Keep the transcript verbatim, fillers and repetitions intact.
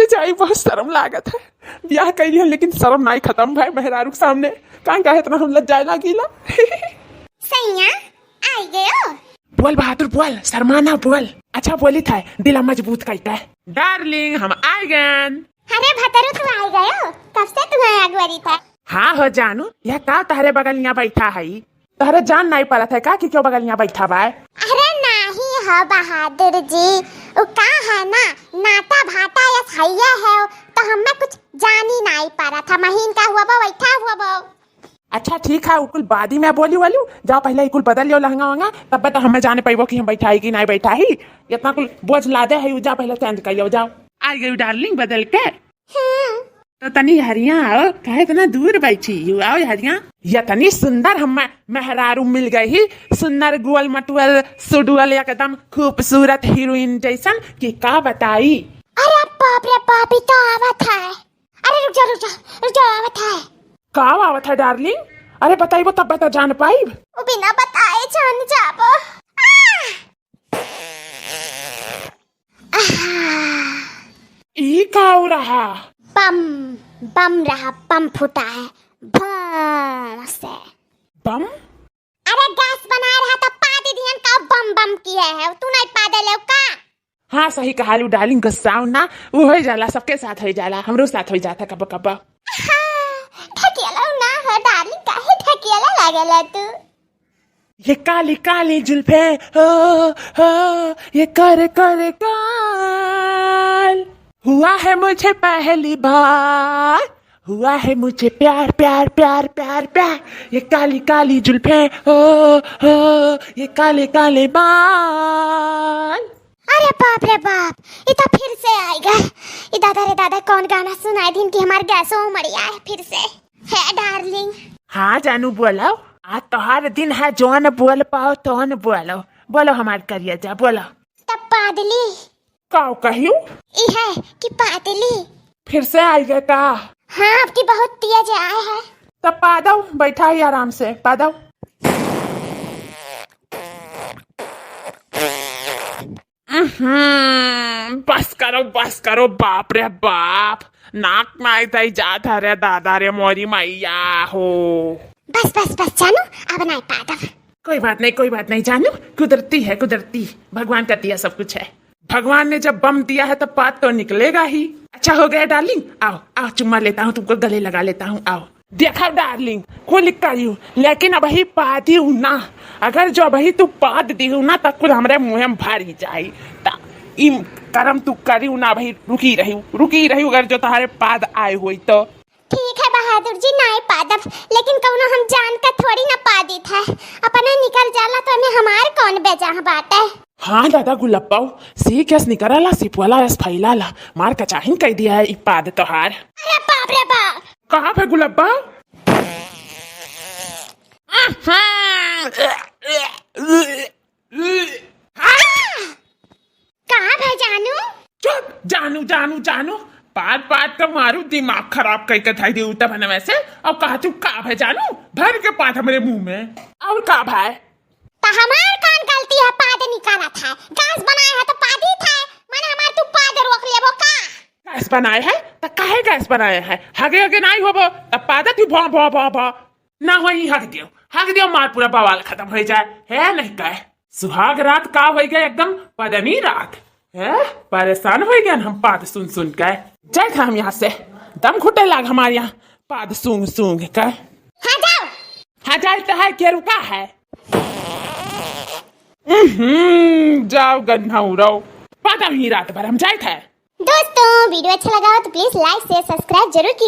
जाई, बहुत शर्म लागत है। ब्याह कइली हन, लेकिन शर्म नाई खत्म भय मेहरारू के सामने। काहे, काहे इतना हम लज्जाए लागीला? सैया, आई गयो? बोल बहादुर, बोल, शर्मा ना, बोल। अच्छा बोली था, दिला मजबूत कइता है। डार्लिंग, हम आई गयन। अरे भतरू, तू आई गयो? कब से तुम्हें अगवरी था? हाँ हो जानू, यह का तहरे बगलिया बैठा है? तहरे जान नाई पड़त है का कि क्यों बगलिया बैठा बा? अरे नाही हो बहादुर जी, उ का है ना, नाटा भाटा यस हइये है, तो हमें कुछ जानी नाई पड़त है। महीन का हुआ बा, बैठा हुआ बा। अच्छा ठीक है, उ कुल बादी में बोली वालू, जाओ पहले ई कुल बदल लियो लहंगा वहंगा, तब तो हमें जाने पैबो कि हम बैठा ही कि नाई बैठा ही। इतना कुल बोझ लादे है, उ जा पहले चेंज कर लियो, जाओ। आ गई डार्लिंग बदल के। हम्म। तो तनी हरिया आओ, काहे इतना दूर बैठी हो? आओ हरिया। या तनी सुंदर हम मेहरारू मिल गई ही, सुंदर गोल मटुअल सुडुअल एकदम खूबसूरत हीरोइन जैसन कि का बताई। अरे बाप रे बाप, ई तो आवत है। अरे रुक जा, रुक जा, रुक जा, आवत है। का आवत है डार्लिंग? अरे बताइबो तब बता जान पाइब। उ बिना बताए जान जाबो। आह! आहा! ई का हो रहा? बम, बम रहा, बम फूटा है। बम से। बम? अरे गैस बनाए रहा तो पाद दिहन का बम बम किहे है, तू नहीं पादे लेव का? हाँ सही कहालू डार्लिंग, गुस्साओ ना, उ हो जाला, सबके साथ हो जाला, हमरो साथ हो जाता कब कब। हाँ, ढकेलो ना हो डार्लिंग, काहे ढकेला लागेला तू? ये काली काली जुल्फे, हो, हो, ये करे करे काल। हुआ है मुझे पहली बार, हुआ है मुझे प्यार, प्यार, प्यार, प्यार, प्यार। ये काली काली जुल्फे, हो, हो, ये काले काले बाल। अरे बाप रे बाप, ई तो फिर से आइगा। ई दादा रे दादा, कौन गाना सुनाई दिन कि हमार गैसो उमड़िया है फिर से। हे डार्लिंग। हाँ जानू बोलो, आज तोहार दिन है, जौन बोल पाओ तौन बोलो। बोलो हमार करिया जा, बोलो। तब पादली। का कहियो? ई है कि पादली। फिर से आइगा का? हाँ, अब की बहुत तेज आए है। तब पादो, बैठा ही आराम से, पादो। उहुं, बस करो, बस करो, बाप रे बाप, नाक माई तई जात है रे दादा रे मोरी मैया हो। बस, बस, बस जानू, अब नाई पादब। कोई बात नहीं, कोई बात नहीं जानू, कुदरती है, कुदरती, भगवान का दिया सब कुछ है। भगवान ने जब बम दिया है तब पाद तो निकलेगा ही। अच्छा हो गया डार्लिंग, आओ, आओ, चुम्मा लेता हूँ तुमको, गले लगा लेता हूँ, आओ। देखा डार्लिंग, कुल करियो, लेकिन अबही पादियो ना। अगर जो अबही तू पाद दियो ना, त कुल हमरे मुँहे में भरी जाई। त ई करम तू करियो ना, अबही रुकी रहियो, रुकी रहियो, अगर जो तोहरे पाद आए होई तो। ठीक है बहादुर जी, नाई पादब, लेकिन कौनो हम जान का थोड़ी ना पादित है। अपने निकल जाला तो एमे हमार कौन बेजाह बाटे? हाँ दादा गुलप्पा, सीख यस निकरला, सिपवला यस फैलाला, मार कचाहिन कह दिया है ई पाद तोहार। अरे बाप रे बाप। कहाँ पे गुलप्पा? कहाँ भाई जानू? चुप! जानू, जानू, जानू, पाद पाद का मारू दिमाग खराब कई के धाई देऊ तब हमें से। और कहा तू का भाई जानू, भर के पाद हमरे मुंह में। और का भाई? त हमार कौन गलती है पाद निकालत है? गैस बनाए है तो पादी था, माने हमार तू पाद रोक लेबो का? गैस बनाए है त काहे गैस बनाए है? हगे हगे नाई होबो त पादत ही भौ भौ भौ भौ। ना होई हग दियो, हग दियो मार पूरा बवाल खत्म हो जाए। है नहीं कहे सुहाग रात का होई गए एकदम पदनी रात। है परेशान हो गए हम पाद सुन सुन के। जाए था हम यहाँ से, दम घुटे लाग हमारे यहाँ पाद सूंघ सूंघ के। हाँ जाओ। हाँ जाए तो है के रुका है। हम्म, जाओ गन्ना उड़ाओ, पादा ही रात भर हम जाए थे। दोस्तों वीडियो अच्छा लगा हो तो please like share subscribe जरूर कीजिए।